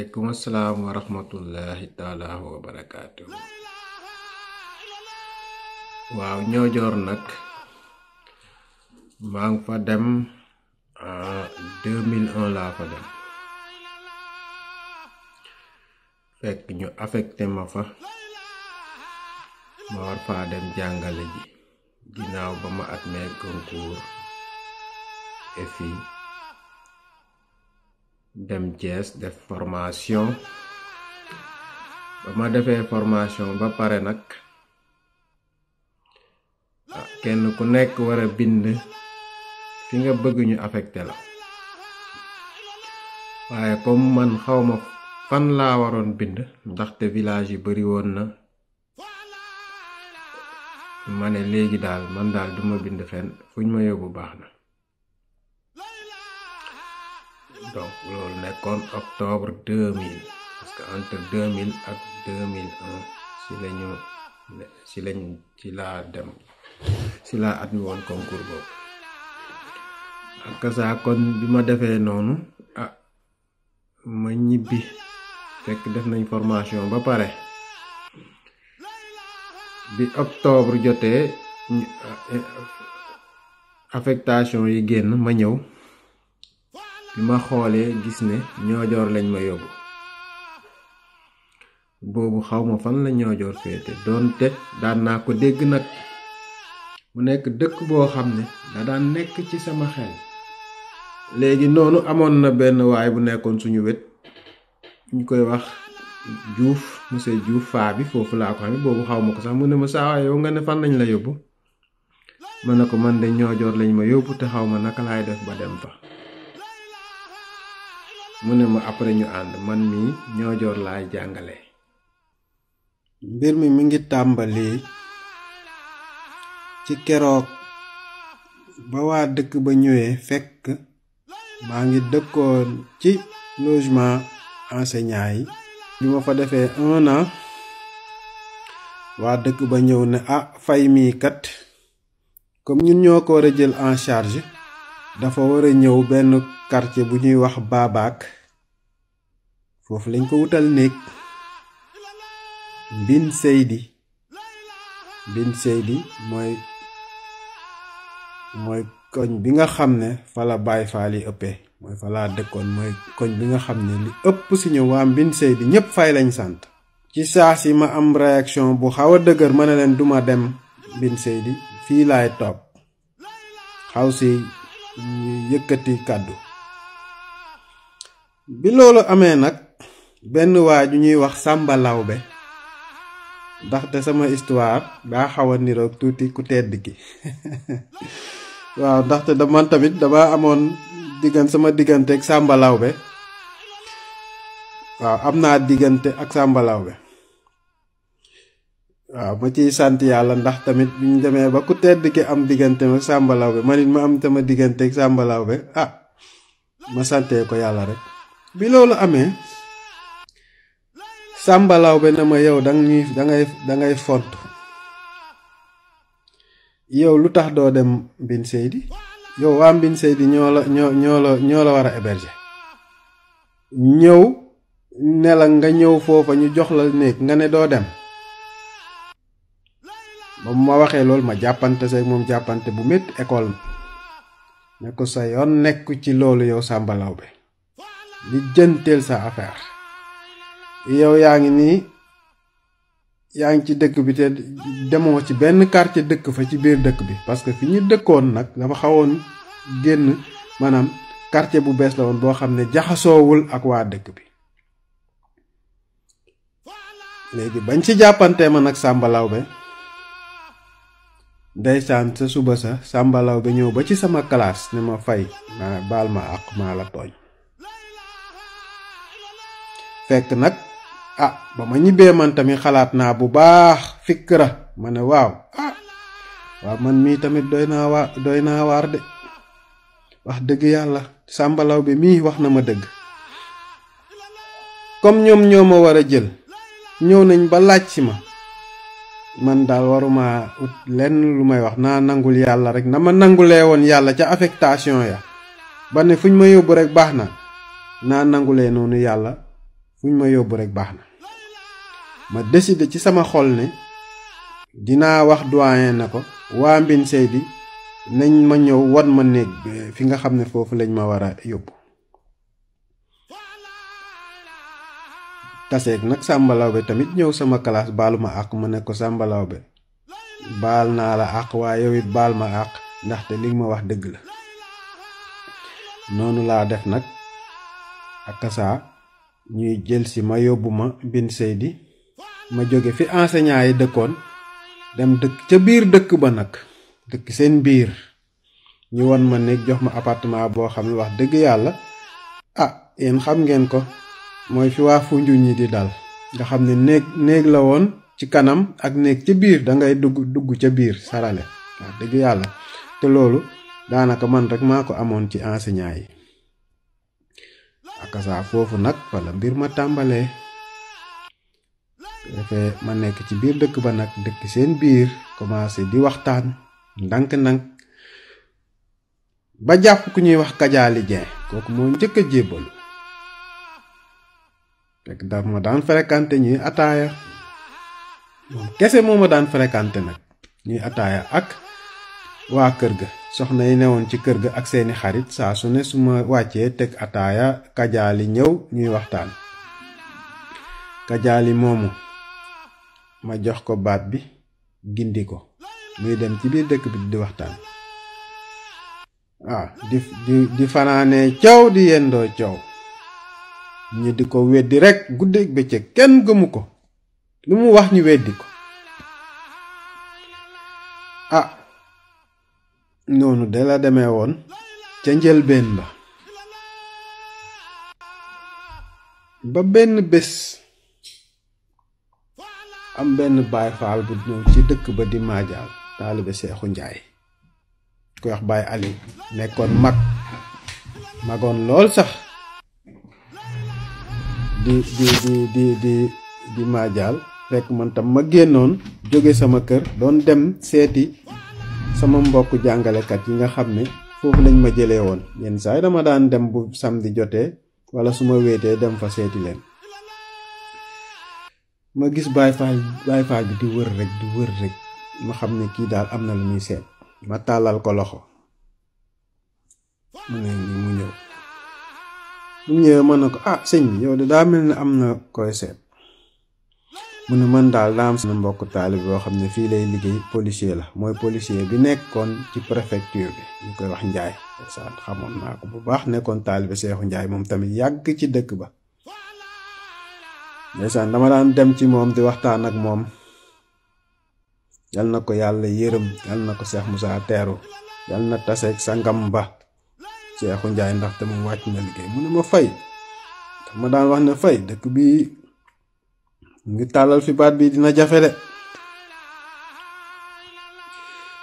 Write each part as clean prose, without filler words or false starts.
waaleykum asalaam wa rahmatullahi taala wa barakaatu. waaw Ñoojoor nag maa ngi fa dem 2001 laa fa dem fekk ñu affecté ma fa ma war faa dem jàngale ji ginnaaw ba ma admee concours EFI dem Thiès def formation ba ma defee formation ba pare nag kenn ku nekk war a bind fi nga bëgg ñu affecté la waaye comme man xawma fan laa waroon bind ndaxte village yi bari woon na ma ne léegi daal man daal duma bind fenn fuñ ma yóbbu baax na. donc loolu nekkoon octobre 2000 parce que entre 2000 ak 2001 ci laa admis woon concours boobu ak saa kon bi ma defee noonu ma ñibbi fekk def nañ formation ba pare bi octobre jotee affectation yi génn ma ñëw bi ma xoolee gis ne Ñoojoor lañ ma yóbbu boobu xawma fan la Ñoojoor féete doonte daan naa ko dégg nag mu nekk dëkk boo xam ne da daan nekk ci sama xel. léegi noonu amoon na benn waay bu nekkoon suñu wet ñu koy wax Diouf monsieur Diouf faa bi foofu laa ko xam ne boobu xawma ko sax mu ne ma saa waay yow nga ne fan lañ la yóbbu ma ne ko man de Ñoojoor lañ ma yóbbu te xawma naka laay def ba dem fa. mu ne ma après ñu ànd man mii Ñoojoor laay jàngale. mbir mi ngi tàmbali ci keroog ba waa dëkk ba ñëwee fekk maa ngi dëkkoon ci logement enseignant yi. bi ma fa defee 1 an waa dëkk ba ñëw ne fay mii kat comme ñun ñoo ko war a jël en charge dafa war a ñëw benn quartier bu ñuy wax Babaak foofu lañ ko wutal néeg Mbin Seydi mooy koñ bi nga xam ne fa la Baay Faal yi ëppee mooy fa laa dëkkoon mooy koñ bi nga xam ne li ëpp si ñu waa Mbin Seydi ñépp fay lañ sant. ci saa si ma am réaction bu xaw a dëgër ma ne leen duma dem Mbin Seydi fii laay toog xaw si yëkkati kàddu bi loolu amee nag benn waa ju ñuy wax Sàmba Lawbe ndaxte sama histoire daa xaw a niroog tuuti ku tedd ki waaw ndaxte man tamit dama amoon sama diggante ak Sàmba Lawbe waaw am naa diggante ak Sàmba Lawbe waaw ma ciy sant yàlla ndax tamit bi ñu demee ba ku tedd ki am diggante ak Sàmba Lawbe man it ma am sama diggante ak Sàmba Lawbe ma santee ko yàlla rek. bi loolu amee Sàmba Lawbe na ma yow dangay font yow lu tax doo dem Mbin Seydi yow waa Mbin Seydi ñoo la war a héberger ñëw ne la nga ñëw foofa ñu jox la néeg nga ne doo dem. ba ma waxee loolu ma jàppante seeg moom jàppante bu métti école ne ko sa yoon nekk ci loolu yow Sàmba Lawbe li jënteel sa affaire yow yaa ngi ci dëkk bi te demoo ci benn quartier dëkk fa ci biir dëkk bi parce que fi ñu dëkkoon nag dafa xawoon génn maanaam quartier bu bees la woon boo xam ne jaxasoowul ak waa dëkk bi. léegi bañ ci jàppante ma nag Sàmba Lawbe ndeysaan sa suba sa Sàmba Lawbe ñëw ba ci sama classe ne ma fay baal ma àq maa la tooñ. fekk nag ba ma ñibbee man tamit xalaat naa bu baax fikra ma ne waaw man mii tamit doy naa waar de wax dëgg yàlla Sàmba Lawbe mii wax na ma dëgg comme ñoom ñoo ma war a jël ñëw nañ ba laaj si ma man daal waruma ut lenn lu may wax naa nangul yàlla rek na ma nangulee woon yàlla ca affectation ya ba ne fuñ ma yóbbu rek baax na naa nangulee noonu yàlla fuñ ma yóbbu rek baax na. ma décidé ci sama xol ne dinaa wax doyen na ko waa Mbine Seydi nañ ma ñëw wan ma néeg fi nga xam ne foofu lañ ma war a yóbbu. taseeg nag Samba Lawbe tamit ñëw sama classe baalu ma àq ma ne ko Samba Lawbe baal naa la àq waaye yow it baal ma àq ndaxte li ma wax dëgg la. noonu laa def nag ak saa ñuy jël si ma yóbbu ma Mbine Seydi ma jóge fi enseignant yi dëkkoon dem dëkk ca biir dëkk ba nag dëkk seen biir ñu won ma néeg jox ma appartement boo xam ne wax dëgg yàlla yéen xam ngeen ko mooy fi waa Foundiougne ñi di dal nga xam ne néeg la woon ci kanam ak néeg ca biir da ngay dugg ca biir sarale wax dëgg yàlla te loolu daanaka man rek maa ko amoon ci enseignant yi. akasa foofu nag wala mbir ma tàmbalee defee ma nekk ci biir dëkk ba nag dëkk seen biir commencé di waxtaan ndànk-ndànk ba jàpp ku ñuy wax Kajaali Dieng kooku moo njëkk a jébbalu fekk daf ma daan fréquenté ñuy ataaya moom kese moo ma daan fréquenté nag ñuy ataaya ak waa kër ga soxna yi newoon ci kër ga ak seeni xarit saa su ne su ma wàccee teg ataaya Kajaali ñëw ñuy waxtaan. Kajaali moomu ma jox ko baat bi gindi ko muy dem ci biir dëkk bi di waxtaan. di fanaanee coow di yendoo coow ñi di ko weddi rek guddeeg bëccëg kenn gëmu ko lu mu wax ñu weddi ko. noonu de la demee woon ca njëlbeen ba benn bés am benn Baay Faal bu ñëw ci dëkk ba di Maajaal taalibe Seexu Njaay koy wax Baay Ali nekkoon magoon lool sax di Maajaal fekk man tam ma génnoon jóge sama kër doon dem seeti sama mbokk jàngalekat yi nga xam ne foofu lañ ma jëlee woon yenn saa yi dama daan dem bu samedi jotee wala su ma wéetee dem fa seeti leen. ma gis Baay Faal bi di wër rek ma xam ne kii daal am na lu muy seet ma tàllal ko loxo mu ne mu ñëw mu ñëwee ma ne ko sëñ bi yow de daa mel ne am na koy seet. mu ne man daal daa am sama mbokk taalib boo xam ne fii lay liggéey policier la mooy policier bi nekkoon ci préfecture bi ñu koy wax Njaay saan xamoon naa ko bu baax nekkoon taalibe Seexu Njaay moom tamit yàgg ci dëkk ba. ndeysaan dama daan dem ci moom di waxtaan ak moom yal na ko yàlla yërëm yal na ko Seex Musaa teeru yal na taseeg sangam ba Seexu Njaay ndaxte mu wàcc na liggéey mu ne ma Fay dama daan wax ne Fay dëkk bi ngi tàllal fi baat bi dina jafe de.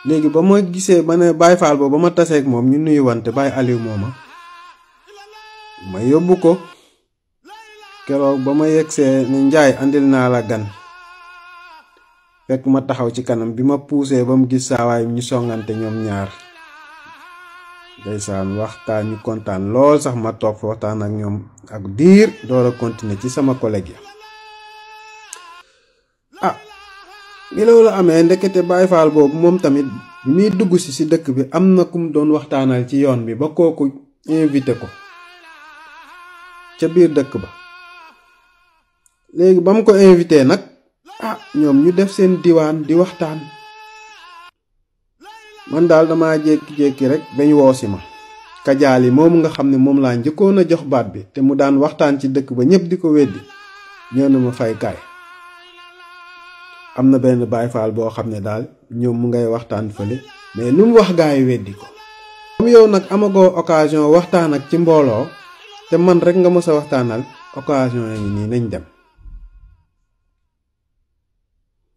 léegi ba ma gisee ma ne Baay Faal boobu ba ma taseeg moom ñu nuyu wante Baay Aliou mooma ma yóbbu ko keroog ba ma yegsee ne Njaay andil naa la gan fekk ma taxaw ci kanam bi ma puusee ba mu gis saawaay ñu songante ñoom ñaar ndeysaan waxtaan ñu kontaan lool sax ma toog fa waxtaan ak ñoom ak diir door a continuer ci sama collègue ya. bi loolu amee ndekete Baay Faal boobu moom tamit bi muy dugg si dëkk bi am na kum doon waxtaanal ci yoon bi ba kooku invité ko ca biir dëkk ba. léegi ba mu ko invité nag ñoom ñu def seen diwaan di waxtaan man daal dama jékki-jékki rek bañ woosi ma Kajaali moomu nga xam ne moom laa njëkkoon a jox baat bi te mu daan waxtaan ci dëkk ba ñëpp di ko weddi ñëw na ma Fay kaay am na benn Baay Faal boo xam ne daal ñoom mu ngay waxtaan fële mais lu mu wax gaa yi weddi ko. comme yow nag amagoo occasion waxtaan ak ci mbooloo te man rek nga mës a waxtaanal occasion yi nii nañ dem.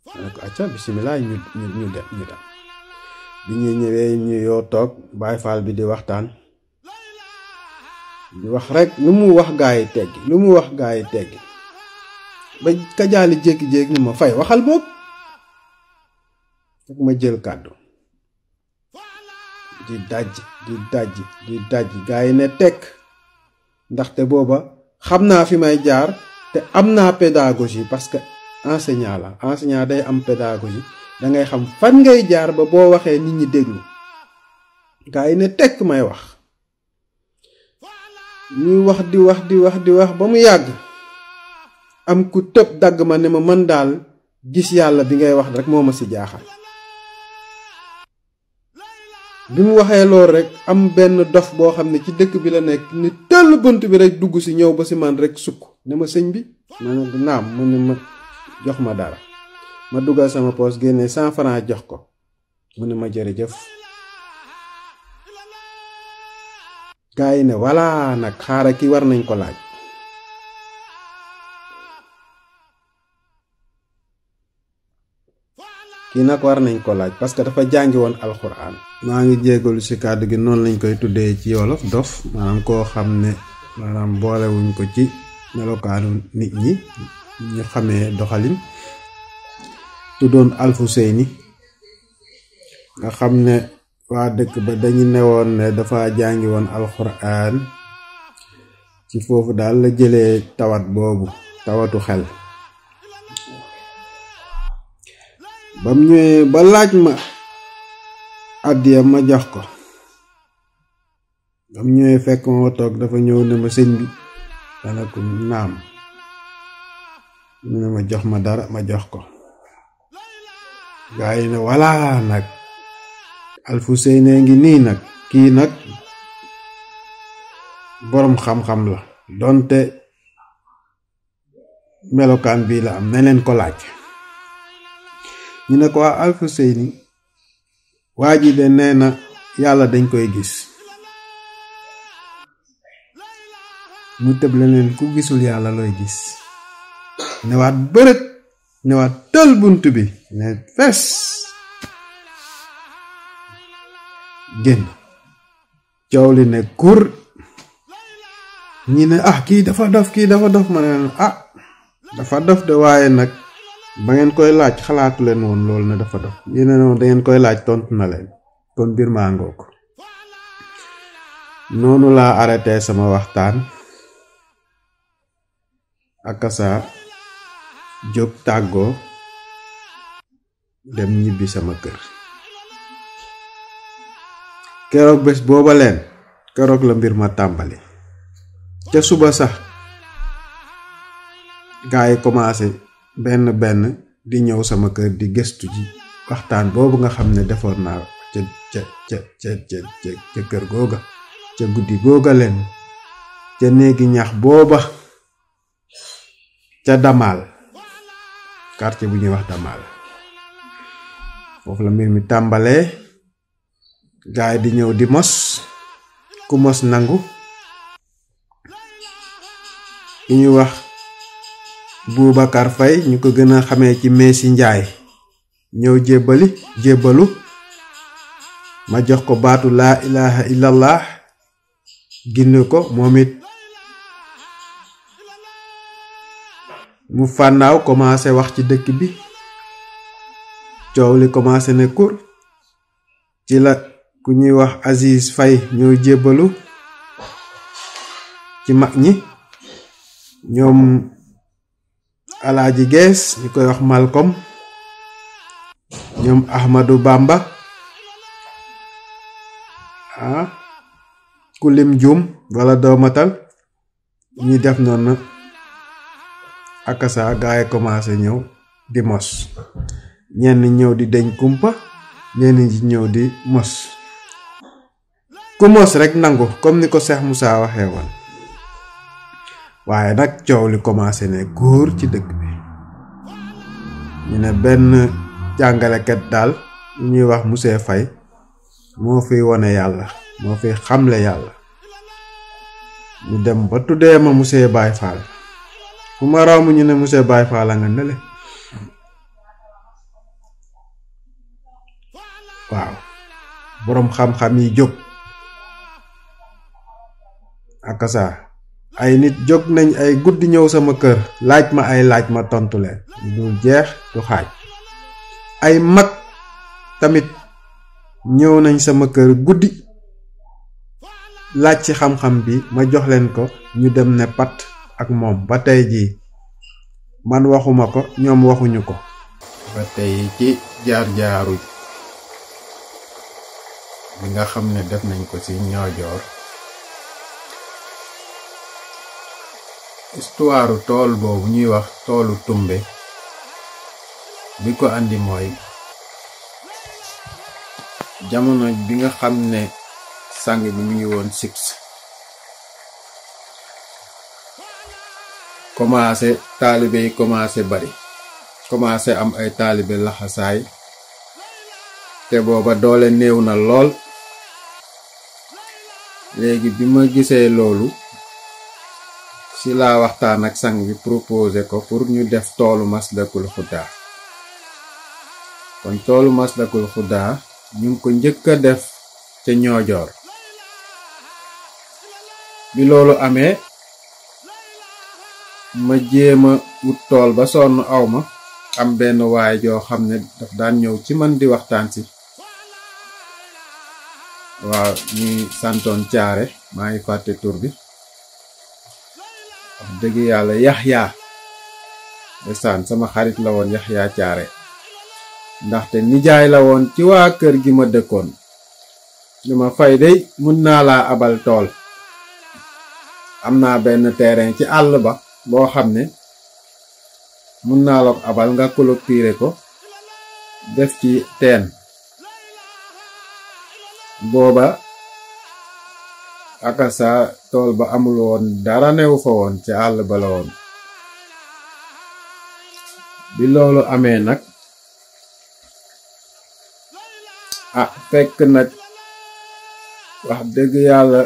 ma ne ko acca bisimilah ñu dem bi ñu ñëwee ñu yoo toog Baay Faal bi di waxtaan di wax rek lu mu wax gaa yi teggi ba Kajaali jékki-jékki ni ma Fay waxal bopp rek ma jël kàddu di dajji gaa yi ne tekk ndaxte booba xam naa fi may jaar te am naa pédagogie parce que enseignant la enseignant day am pédagogie da ngay xam fan ngay jaar ba boo waxee nit ñi déglu gaa yi ne tekk may wax ñuy wax di wax ba mu yàgg am ku tëb dagg ma ne ma man daal gis yàlla bi ngay wax rek moo ma si jaaxal. bi mu waxee loolu rek am benn dof boo xam ne ci dëkk bi la nekk ni tëll bunt bi rek dugg si ñëw ba si man rek sukk ne ma sëñ bi ma ne naam mu ne ma jox ma dara ma dugal sama poos génne 100 francs jox ko mu ne ma jërëjëf. gaa yi ne walla nag xaaral ki war nañ ko laaj. kii nag war nañ ko laaj parce que dafa jàngi woon alxuraan. maa ngi jégalu ci kàddu gi noonu lañ koy tuddee ci wolof dof maanaam koo xam ne maanaam boolewuñ ko ci melokaanu nit ñi ñu xamee doxalin. tuddoon Alfuseyni nga xam ne waa dëkk ba dañu newoon ne dafa jàngi woon alxuraan ci foofu daal la jëlee tawat boobu tawatu xel. bam ñëwee ba laaj ma addiya ma jox ko bam ñëwee fekk ma toog dafa ñëw ne ma sëñ bi dana ko naam mu ne ma jox ma dara ma jox ko. gaa yi ne walla nag Alfuseyni ngi nii nag kii nag boroom xam-xam la donte melokaan bii la am ne leen ko laaj. ñu ne ko waa Alfuseyni waa ji de nee na yàlla dañ koy gis. mu tëb leneen ku gisul yàlla looy gis. newaat bërët newaat tël bunt bi ne fes génn coow li ne kur ñi ne kii dafa dof ma ne dafa dof de waaye nag ba ngeen koy laaj xalaatu leen woon loolu ne dafa dof yéen noonu da ngeen koy laaj tontu na leen kon mbir maa ngoo ko. noonu laa arrêté sama waxtaan akasa jóg tàggoo dem ñibbi sama kër. keroog bés booba keroog la mbir ma tàmbali. ca suba sax gaa yi commencé benn di ñëw sama kër di gëstu ji waxtaan boobu nga xam ne defoon naa ca kër googa ca guddi googa leen ca néegi ñax booba ca Damal quartier bu ñuy wax Damal foofu la mbir mi tàmbalee. gaay di ñëw di mos ku mos nangu ki ñuy wax Boubacar Faye ñu ko gën a xamee ci Messi Njaay ñëw jébbalu ma jox ko baatu laa ilaha illallah ginne ko moom it mu fànnaaw commencé wax ci dëkk bi coow li commencé ne kur ci la ku ñuy wax Aziz Faye ñoo jébbalu ci mag ñi ñoom Alaaji Gees ñu koy wax Malcolm ñoom Ahmadou Bamba ku lim juum wala doomatal ñi def noonu akasa gaay commencé ñëw di mos ñenn ñëw di deñ kumpa ñenn ñi ñëw di mos ku mos rek nangu comme ni ko Cheikh Moussa waxee woon. waaye nag coow li commencé ne góor ci dëkk bi ñu ne benn jàngalekat daal ñuy wax monsieur Faye moo fi wone yàlla moo fi xamle yàlla ñu dem ba tuddee ma monsieur Baye Fall fu ma raw mu ñu ne monsieur Baye Fall la nga nele waaw boroom xam-xam yi jóg akasa ay nit jóg nañ ay guddi ñëw sama kër laaj ma ay laaj ma tontu leen du jeex du xaaj. ay mag tamit ñëw nañ sama kër guddi laaj ci xam-xam bi ma jox leen ko ñu dem ne pat ak moom ba tey jii man waxuma ko ñoom waxuñu ko. ba tey ci jaar-jaaru bi nga xam ne def nañ ko ci Ñoojoor, histoire tool boobu ñuy wax toolu tumbe bi ko andi mooy jamono bi nga xam ne sang bi mu ngi woon six commencé taalibe yi commencé am ay taalibe laxasaay te booba doole néew na lool. léegi bi ma gisee loolu ci laa waxtaan ak sang bi proposé ko pour ñu def toolu Masdakul Xudaa. kon toolu Masdakul Xudaa ñu ngi ko njëkk a def ca Ñoojoor. bi loolu amee ma jéema wut tool ba sonn awma, am benn waay joo xam ne daf daan ñëw ci man di waxtaan si. waaw ñuy santoon Caare, maa ngi fàtte tur bi, wax dëgg yàlla Yaxya ndeysaan sama xarit la woon Yaxya Caare, ndaxte nijaay la woon ci waa kër gi ma dëkkoon. li ma fay dey mun naa laa abal tool, am naa benn terrain ci àll ba boo xam ne mun naa la ko abal nga clôturer ko def ci teen. booba akasa tool ba amul woon dara newu fa woon ci àll ba la woon. bi loolu amee nag fekk nag wax dëgg yàlla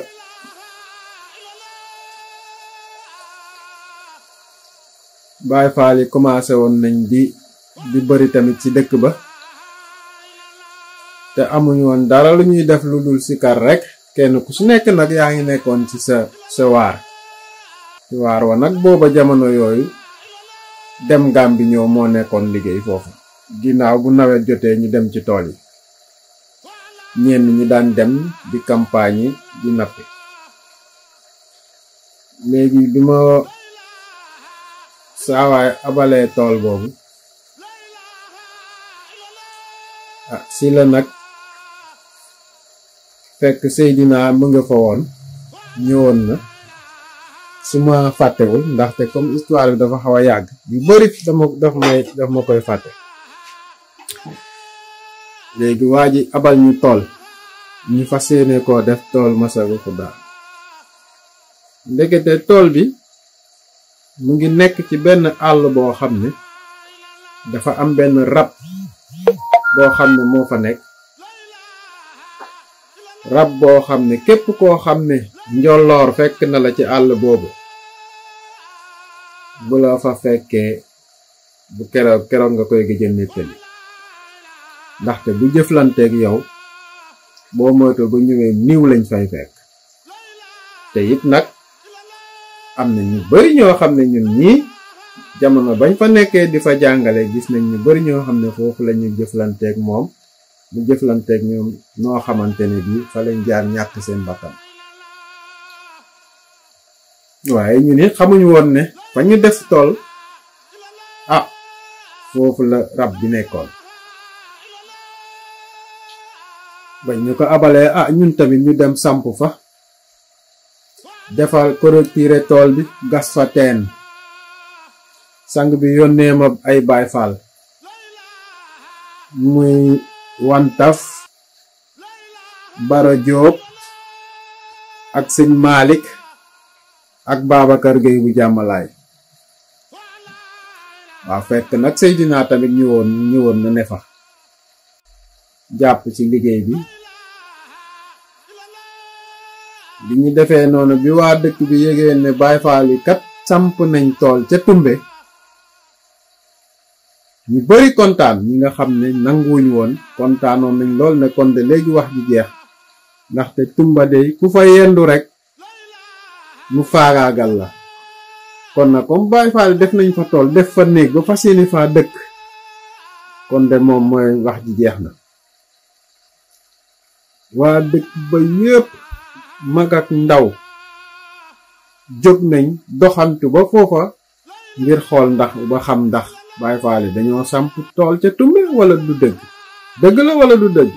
Baay Faal yi commencé woon nañ di bari tamit ci dëkk ba, te amuñu woon dara lu ñuy def lu dul sikar rek. kenn ku su nekk nag yaa ngi nekkoon ci sa waar. ci waar wa nag booba jamono yooyu dem Gàmbi ñëw moo nekkoon liggéey foofu. ginnaaw bu nawet jotee ñu dem ci tool yi, ñenn ñi daan dem di campagne yi di nappi. léegi bi ma saawaay abalee tool boobu si la nag fekk Seydina mu nga fa woon, ñëwoon na su ma fàttewul, ndaxte comme histoire bi dafa xaw a yàgg yu bari daf ma koy fàtte. léegi waa ji abal ñu tool, ñu fas yéene koo def tool Masdakul Xudaa. ndekete tool bi mu ngi nekk ci benn àll boo xam ne dafa am benn rab boo xam ne moo fa nekk. rab boo xam ne képp koo xam ne njolloor fekk na la ci àll boobu, bu la fa fekkee bu keroog nga koy gëj a nettali. ndaxte bu jëflanteeg yow boo moytu bu ñëwee niiw lañ fay fekk. te it nag am na ñu bari ñoo xam ne ñun ñii jamono bañ fa nekkee di fa jàngale gis nañ ñu bari ñoo xam ne foofu la ñu jëflanteeg moom, mu jëflanteeg ñoom noo xamante ne bii fa lañ jaar ñàkk seen bakkan. waaye ñu ni xamuñu woon ne fa ñu def tool foofu la rab bi nekkoon. bañ ñu ko abalee ñun tamit ñu dem samp fa, defal clôturer tool bi, gas fa teen. sang bi yónnee ma ay Baay Faal muy Wantaf, Bara Jóob ak sëñ Malik ak Babacar Gueye bu jàmmalaay. waaw fekk nag Seydina tamit ñëwoon na ne fa jàpp ci liggéey bi. bi ñu defee noonu, bi waa dëkk bi yégee ne Baay Faal yi kat samp nañ tool ca Tumbe, ñu bari kontaan. ñi nga xam ne nanguwuñ woon kontaanoon nañ lool ne kon de léegi wax ji jeex, ndaxte Tumba de ku fa yendu rek mu faagaagal la. kon nag comme Baay Faal def nañ fa tool, def fa néeg ba fas yéene faa dëkk, kon de moom mooy wax ji jeex na. waa dëkk ba yépp mag ak ndaw jóg nañ doxantu ba foofa ngir xool ndax ba xam ndax Baay Faal yi dañoo samp tool ca Tumbe wala du dëgg dëgg la wala du dëgg.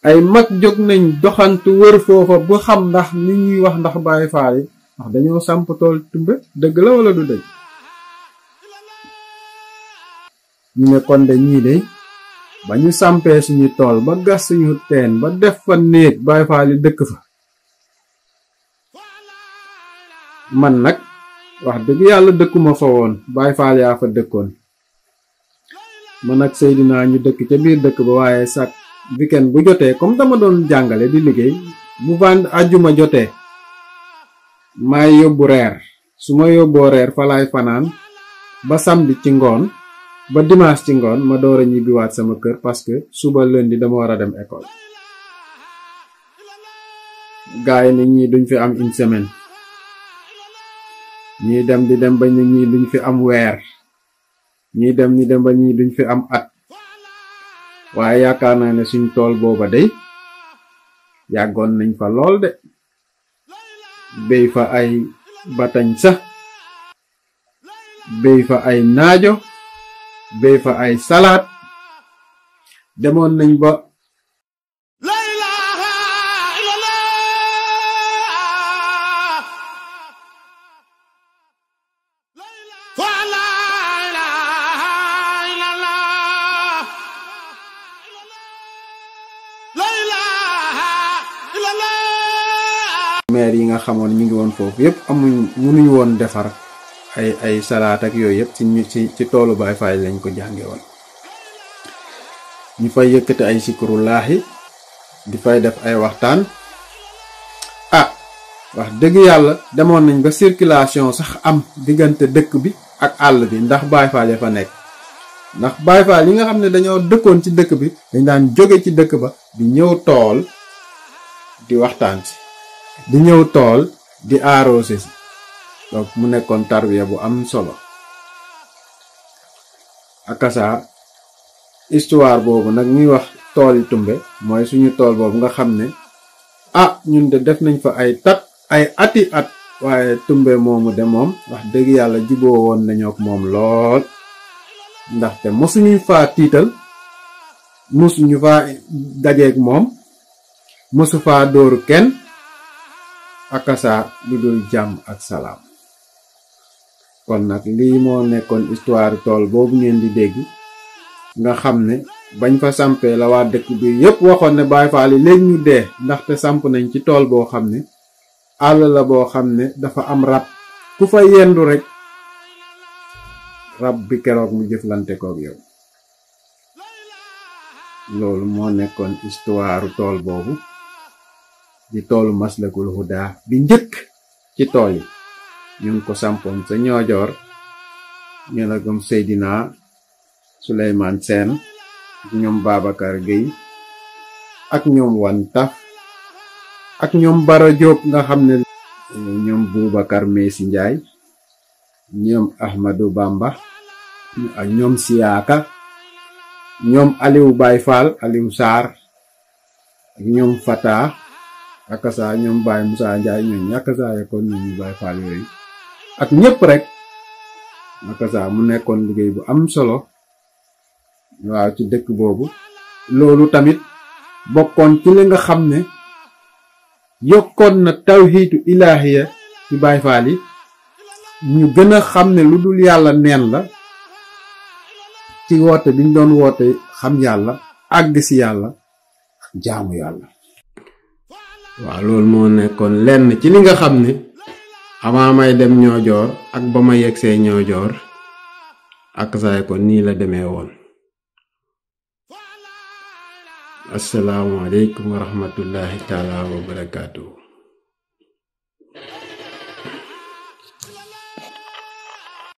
ay mag jóg nañ doxantu wër foofa bu xam ndax ni ñuy wax ndax Baay Faal yi ndax dañoo samp tool Tumbe dëgg la wala du dëgg. ñu ne kon de ñii de ba ñu sampee suñu tool ba gas suñu teen ba def fa néeg Baay Faal yi dëkk fa. man nag wax dëgg yàlla dëkkuma fa woon Baay Faal yaa fa dëkkoon man ak Seydina ñu dëkk ca biir dëkk ba waaye sax weekend bu jotee comme dama doon jàngale di liggéey bu vend àjjuma jotee maay yóbbu reer su ma yóbboo reer fa laay fanaan ba samedi ci ngoon ba dimanche ci ngoon ma door a ñibbiwaat sama kër parce que suba lundi dama war a dem école. gaay ni ñii duñ fi am une semaine ñii dem di dem ba ñii duñ fi am weer ñii dem ni dem ba ñii duñ fi am at. waaye yaakaar naa ne suñ tool booba day yàggoon nañ fa lool de béy fa ay batañ sax béy fa ay naajo béy fa ay salaat demoon nañ ba maire yi nga xamoon ñu ngi woon foofu yépp mënuñu woon defar ay salaat ak yooyu yépp ci toolu Baay Faal lañ ko jànge woon ñu fay yëkkati ay sikrullaahi di fay def ay waxtaan. wax dëgg yàlla demoon nañ ba circulation sax am diggante dëkk bi ak àll bi ndax Baay Faal ya fa nekk ndax Baay Faal yi nga xam ne dañoo dëkkoon ci dëkk bi dañ daan jóge ci dëkk ba di ñëw tool di waxtaan si di ñëw tool di arrosé si donc mu nekkoon tarbiya bu am solo. akasa histoire boobu nag ñuy wax tool yi Tumbe mooy suñu tool boobu nga xam ne ñun de def nañ fa ay ati at waaye Tumbe moomu de moom wax dëgg yàlla juboo woon nañoo ak moom lool ndaxte mosuñu faa tiital mosuñu faa dajeeg moom mosu faa dóoru kenn akasa lu dul jàmm ak salaam. kon nag lii moo nekkoon histoire tool boobu ngeen di dégg nga xam ne bañ fa sampee la waa dëkk bi yépp waxoon ne Baay Faal yi léegi ñu dee ndaxte samp nañ ci tool boo xam ne àll la boo xam ne dafa am rab ku fa yendu rek rab bi keroog mu jëflante koog yow. loolu moo nekkoon histoire tool boobu di toolu Maslakul Huda bi njëkk ci tool yi ñu ngi ko sampoon sa Ñoojoor ñu la gëm Seydina Souleymane Sène ak ñoom Babacar Gueye ak ñoom Wantaf ak ñoom Bara Diop nga xam ne ñoom Boubacar Messi Ndiaye ñoom Ahmadou Bamba ak ñoom Siyaaka ñoom Aliou Baye Fall Aliou Sarr ak ñoom Fata akasa ñoom Baye Moussa Ndiaye ñoom ñàkkasa yakkoon ñoom Baye Fall yooyu ak ñëpp rek akasa mu nekkoon liggéey bu am solo waaw ci dëkk boobu. loolu tamit bokkoon ci li nga xam ne yokkoon na tawhiidu ilaahiya ci Baay Faal yi ñu gën a xam ne lu dul yàlla neen la ci woote bi ñu doon woote xam yàlla àgg si yàlla jaamu yàlla. waaw loolu moo nekkoon lenn ci li nga xam ne avant may dem Ñoojoor ak ba ma yegsee Ñoojoor ak saay ko nii la demee woon. assalaamu aleykum wa rahmatullahi taala wa barakaatuhu.